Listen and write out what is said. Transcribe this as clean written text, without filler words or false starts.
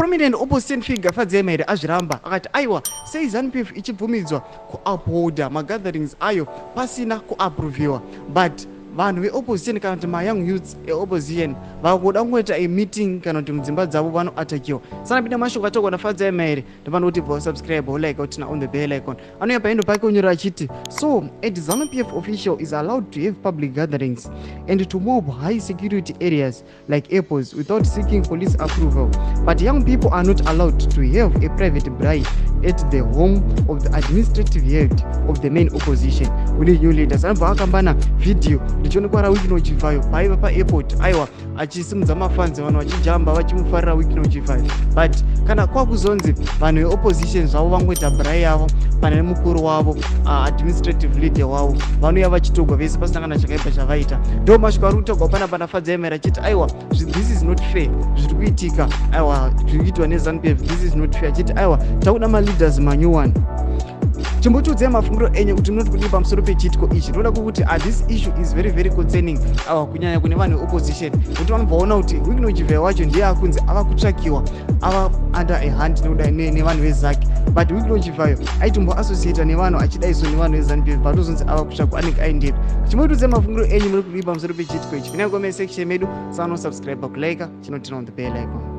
Prominent opposition figure Fadzai Mahere azviramba akati aiwa, sei ZANU-PF ichibvumidzwa kuupholda magatherings ayo pasina kuapproviwa, but vanhu veopposition kana kuti mayoung youths eopposition vakuda kungoita a meeting kana kuti mudzimba dzavo vanoatakiwa? Sanapinda mashoko ataurwa naFadzai Mahere, ndopano kuti bva subscribe, like, turn on the bell icon. Anouya paendo pake onyora achiti, "So a ZANU-PF official is allowed to have public gatherings and to mob high security areas like airports without seeking police approval, but young people are not allowed to have a private braai at the home of the administrative head of the main opposition. We need new leaders." Anobva akambana vhidhiyo richionekwa raWicknell Chivayo paiva paairport, aiwa, achisimudza mafans, vanhu vachijamba vachimufarira Wicknell Chivayo. But kana kwakuzonzi vanhu veopposition zvavo vangoita braai yavo pane mukuru wavo, administrative leader wavo, vanouya vachitogwa vese pasina kana chakaipa chavaita. Ndo mashoko ari kutogwa panapa naFadzai Mahere achiti aiwa, this is not fair zviri kuitika, aiwa, zviri kuitwa neZANU-PF, this is not fair. Achiti aiwa, takuda maleaders manyuwani. Chimbotiudzai mafungiro enyu kuti munoti kudii pamusoro pechiitiko ichi. Ndinoda kukuti this issue is very very concerning, awa, kunyanya kune vanhu veopposition, kuti vanobvaona kuti Wicknell Chivayo wacho ndiye akunzi ava kutsvakiwa, ava under a hunt nevanhu veZACC, but Wicknell Chivayo aitomboassociata nevanhu achidaiso nevanhu veZANU-PF, but ozonzi ava kutsvakwa, anenge aendepi? Chimbotiudzai mafungiro enyu, muri kudii pamusoro pechiitiko ichi? Pinai comment section medu, sanosubscribe, kulike, chinoturn on the bell icon.